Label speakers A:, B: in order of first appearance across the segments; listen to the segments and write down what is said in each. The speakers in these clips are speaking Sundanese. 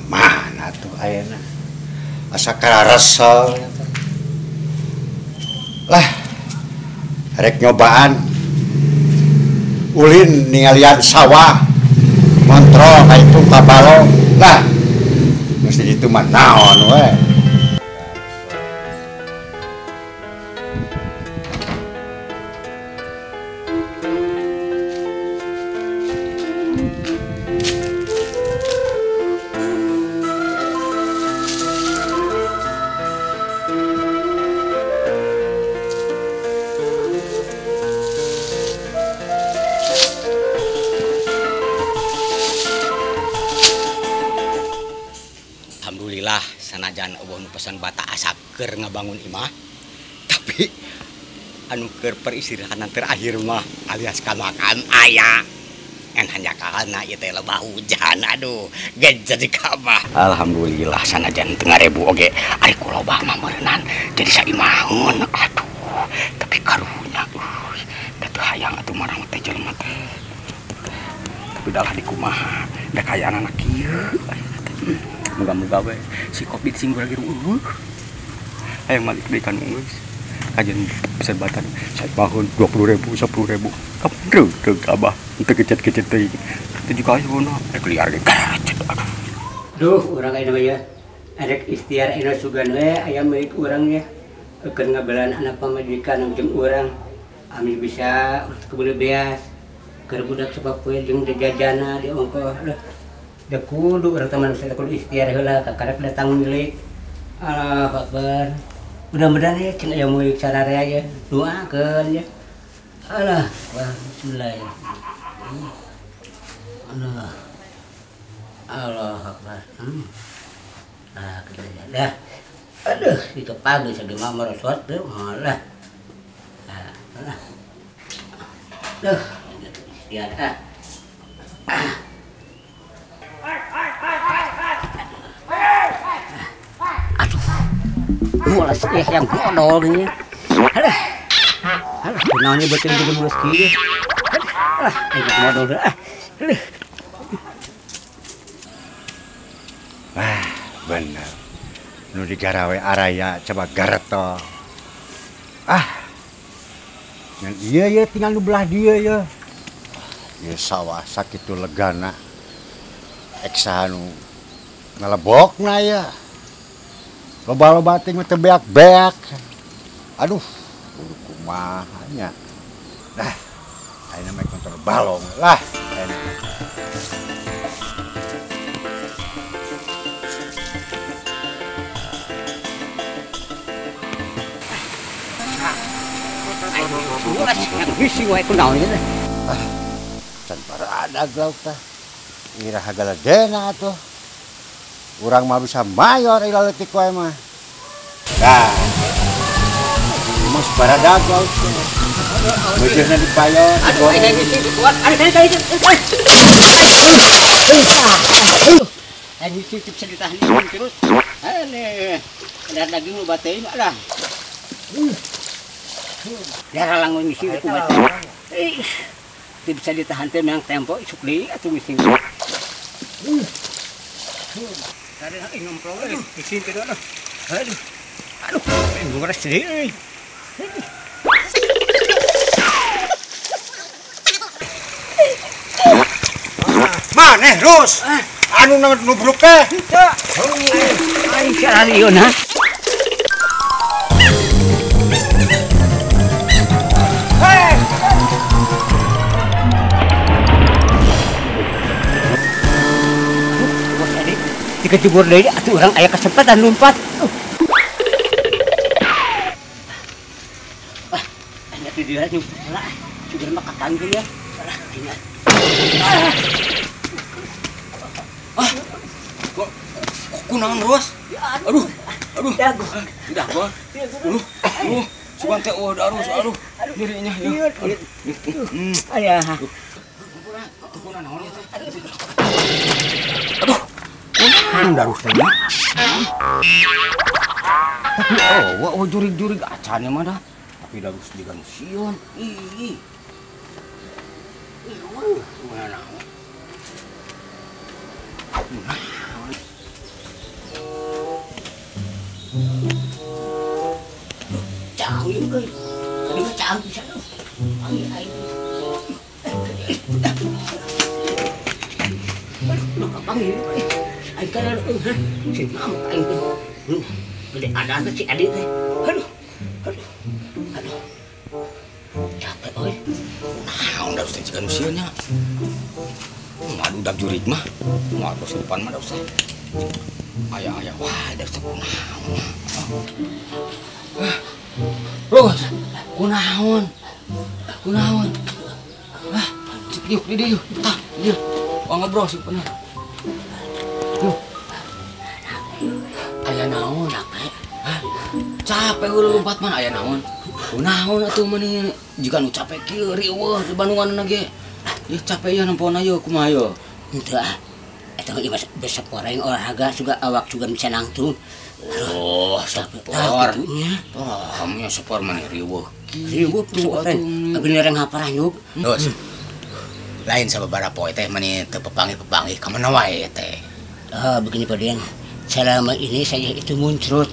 A: Mana tuh ayeuna? Asa kararesel. Lah, rek nyobaan ulin ningalian sawah ngontrol ka itu ka balong. Lah, mesti ditu mah naon we.
B: Alhamdulillah sanajan eueuh nu pesan bata asa keur ngabangun imah, tapi anu keur peristirahatan terakhir mah alias ka makam aya ngan hanjakalna ieu teh lebah hujan, aduh geus jadi kabah. Alhamdulillah sanajan teu ngarebu oge ari ku lobah mah meureunnan jadi saimahun, aduh tapi karunya da teu hayang atuh marang teh jelema teh, tapi dalah dikumaha da kaayaan anak kieu. Moga-moga we si Covid sing lagi rueuh. Hayang malik deui kan geus. Kajian pesan batan saimahun 20.000 10.000. Kapan teu abah teu kecet-kecet teuing. Teu juga ayeuna rek liar ge kecet aduh.
C: Duh urang ayeuna mah ya. Arek ikhtiar ayeuna sugan we aya milik urang ya. Keur ngabelaan anak pamajikan jeung urang. Ami bisa kebeule beas. Keur budak sapopoe jeung jajana di ongkoh lah. Da kudu urang teh manusia kudu ikhtiar heula kakarek datang milik. Allahu Akbar. Mudah-mudahan ya cing aya milik sararea ya. Doakeun ya. Alah, wah bismillah. Allah. Allahu Akbar. Nah, kitu ya. Dah. Aduh, itu pagi sagema merosot teu malah. Nah, alah. Duh, ikhtiar ah. Mulas yang bodol ini. Alah. Alah, kunaonnya beuteung jeung mulas kieu. Alah, ini modol deh. Aduh.
A: Wah, bener. Nu digarawe araya coba garetol. Ah. Ngan ieu ye tinggal nu belah dieu ye. Ieu sawah sakitu legana. Ek saha nu ngalebokna ya. Loba-loba ting teu beak-beak. Aduh, kudu kumaha nya. Dah, ayeuna mah kontrol balong lah. Ayeuna.
C: Mulas yang bisi wae kunaon ieu teh.
A: Ah, can paradag lauk teh. Iraha galedena atuh. Urang mah bisa mayor ila leutik wae mah. Dah. Mus paradag lauk teh. Beujeuna dipayor.
C: Aduh, aing bisi kuat. Aduh, aduh, aduh. Aing bisi bisa ditahan terus. Aleh, ada daging lu batein lah. Darah langun misi kuat. Ih, teu bisa ditahan teh memang tempo isuk deui atuh misi. Karena aing ngomprol euy, bisi teh aduh. Aduh. Aduh, aing ngores deui euy.
A: Maneh Rus. Anu nubruk teh.
C: Henteu. Aing sararieun ha. Dikejebur deui atuh urang aya kesempatan lumpat. Wah, anya di dieu nyumput lah. Sugan mah kapanggil ya. Alah, ingat.
B: Ah. Kok kunaon Rus? Aduh. Aduh. Dago. Aduh. Aduh. Sugan teh eueuh darus, aduh. Nyerinya ya.
C: Aya.
B: Kunaon naon ieu teh? Aduh. Kunaon darus teh nya? Tapi oh, jurig-jurig acan mah dah. Tapi darus jiga nu sieun. Ih. Ih, kunaon naon?
C: Hah? Si ngamuk aing teh. Gede ada teh si Adi teh. Aduh. Aduh. Aduh. Capek euy.
B: Naon da teh jiga nu sieun nya. Madu dak jurig mah. Moal kesurupan mah da usah. Aya-aya wae da usah kunaon. Terus kunaon? Kunaon? Ah, cik diuk di dieu. Tah, dieu. Wah ngobrol sih bener. Duh. Aya naon? Capek. Hah? Capek heureun lompat mah aya naon? Kunaon atuh mani jiga nu capek kieu riweuh di Bandunganna ge. Ieu capek ieu nempona ieu kumaha ieu?
C: Henteu ah. Eta mah besok poreng olahraga juga awak juga bisa nangtung.
B: Oh, sepor. Oh, kamunya sepor mani riweuh.
C: Riweuh tuh atuh. Abi nereng haparanyug.
B: Terus. Lain sababaraha poe teh mani teu pepanggih-pepanggih ka mana wae teh.
C: Oh, begini Pak Den. Selama ini saya itu muncrut.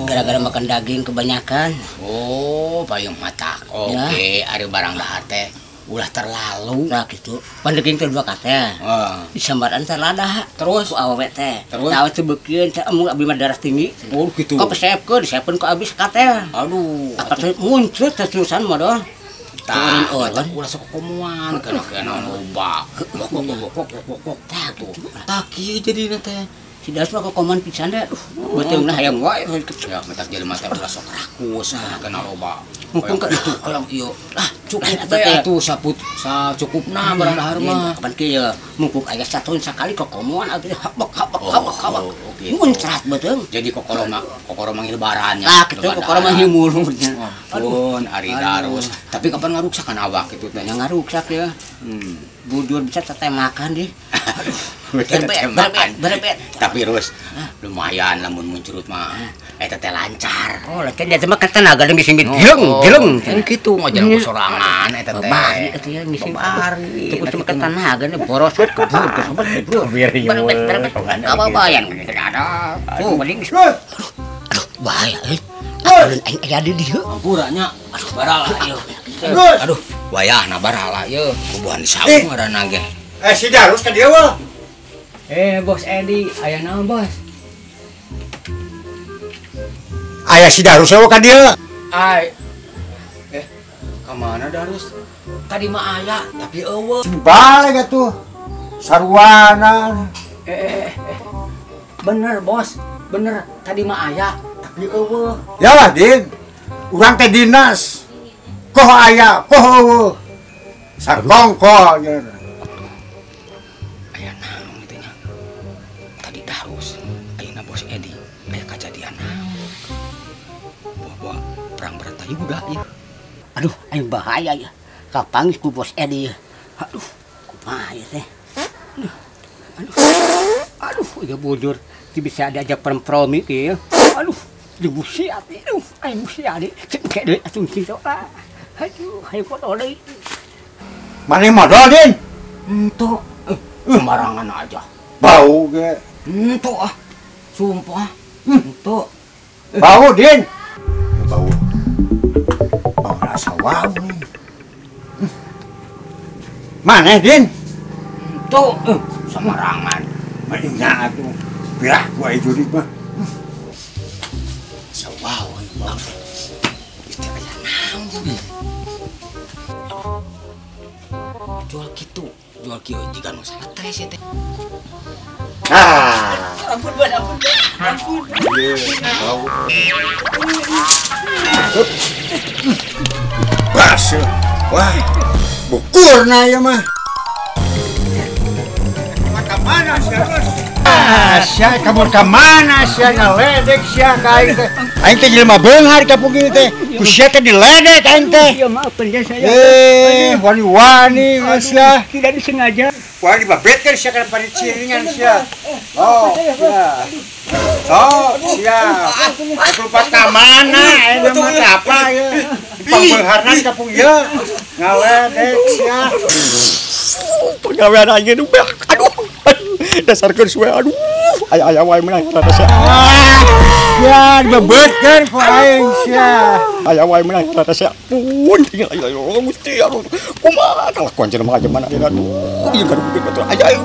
C: Gara-gara makan daging kebanyakan.
B: Oh, payung mata. Oke, ari barang dahar teh ulah terlalu.
C: Nah gitu. Pan daging teh dua kate. Disambaran teh lada.
B: Terus
C: ku awewe teh.
B: Terus
C: nah teu beukeun teh embung abi mah darah tinggi.
B: Oh gitu.
C: Kok pesepkeun, disepkeun ku abi sekatel.
B: Aduh.
C: Apa teh muncrut terusan modal.
B: Tah, ulah sok komoan kana kana loba. Bokok tah tuh. Tah kieu jadina teh.
C: Si Das mah kokoman pisan deh. Aduh, beuteungna hayang wae.
B: Ya, matak jelema teh ulah sok rakus kana kana loba.
C: Mumpung ka
B: itu hayang ieu. Ah, cukup teh atuh saput sacukupna barang dahar mah.
C: Kapan kieu mumpung aya satahun sakali kokoman abdi habak habak habak habak. Muncrat beuteung.
B: Jadi kokoro mah kokoro manggil lebaran nya.
C: Tah kitu kokoro mah himulurnya.
B: Ampun, ari Darus. Tapi kapan ngaruksakan awak kitu teh?
C: Nya ngaruksak ya. Bujur bisa tetemakan deh. Berbet.
B: Tapi Rus, lumayan lamun muncrut mah. Eta teh lancar.
C: Oh, lancar dia mah tenaga deui sing jeleng, jeleng.
B: Kan kitu ngajaran ku sorangan eta teh.
C: Babari atuh ya ngising. Babari. Teu cuma tenaga nih boros kebur kesobat kebur. Berbet. Kababayan ada. Tuh mending. Aduh, bahaya euy. Aduh, aing aya di dieu.
B: Hampura nya. Aduh, barala ieu. Aduh, wayahna barala ieu. Kubuhan saung ngaranna ge.
A: Si Darus ka dieu weh.
B: Bos Edi, aya naon, Bos?
A: Aya si Darus eueuh ka dieu.
B: Ai. Ka mana Darus? Tadi mah aya, tapi eueuh.
A: Balik atuh. Sarwana.
B: Bener, Bos. Bener, tadi mah aya, tapi eueuh.
A: Yalah, Din. Urang teh dinas. Koh aya, koh eueuh. Sakongko nya.
B: Aya naon kitu nya? Tadi Darus, ayeuna Bos Edi, aya kajadian naon? Bawa perang Bratayuda ieu.
C: Aduh, aing bahaya ya. Kapanggih ku Bos Edi ya. Aduh, kumaha ieu teh? Aduh. Aduh. Aduh, ieu bujur teu bisa diajak kompromi kieu. Aduh, dibusi atuh. Aduh, aing busi adi. Cengke deui atuh cing lah. Aduh, hayu kotor deui.
A: Maneh modal, Din?
B: Henteu. Sembarangan aja.
A: Bau ge.
B: Henteu ah. Sumpah. Henteu.
A: Bau, Din. Bau. Bau rasa wau nih. Maneh, Din?
B: Henteu. Sembarangan.
A: Mainnya atuh. Birah gua jurig mah.
B: Rasa wau bau. Itu aya naon jeung. Jual kitu, jual kieu jiga nu stres ya teh.
A: Ah.
C: Ampun, Bos, ampun. Ampun.
A: Bau. Bas. Wah, bukurna ieu mah. Ka mana sia, Bos? Ah, sia kabur ka mana sia ngaledek sia ka aing teh. Aing teh jelema beunghar di kampung ieu teh. Ku sia teh diledek aing teh.
C: Ya maafkan ya saya.
A: Wani-wani sia.
C: Tidak disengaja.
A: Wah, dibabetkeun sia kana pariciringan sia. Oh, sia. Sok sia. Lompat ka mana aing mah teh apa ieu? Pangbeungharna di kampung ieu. Ngaledek sia.
B: Pagawean aing nu beak. Aduh. Dasarkeun suwe aduh. Aya-aya wae meunang rada sia.
A: Ya dibebetkeun ku aing sia.
B: Aya wae meunang rada sia. Pun tinggal aya Gusti aduh. Kumaha kalakuan jelema aja mana aduh. Ieu gaduh batur aya.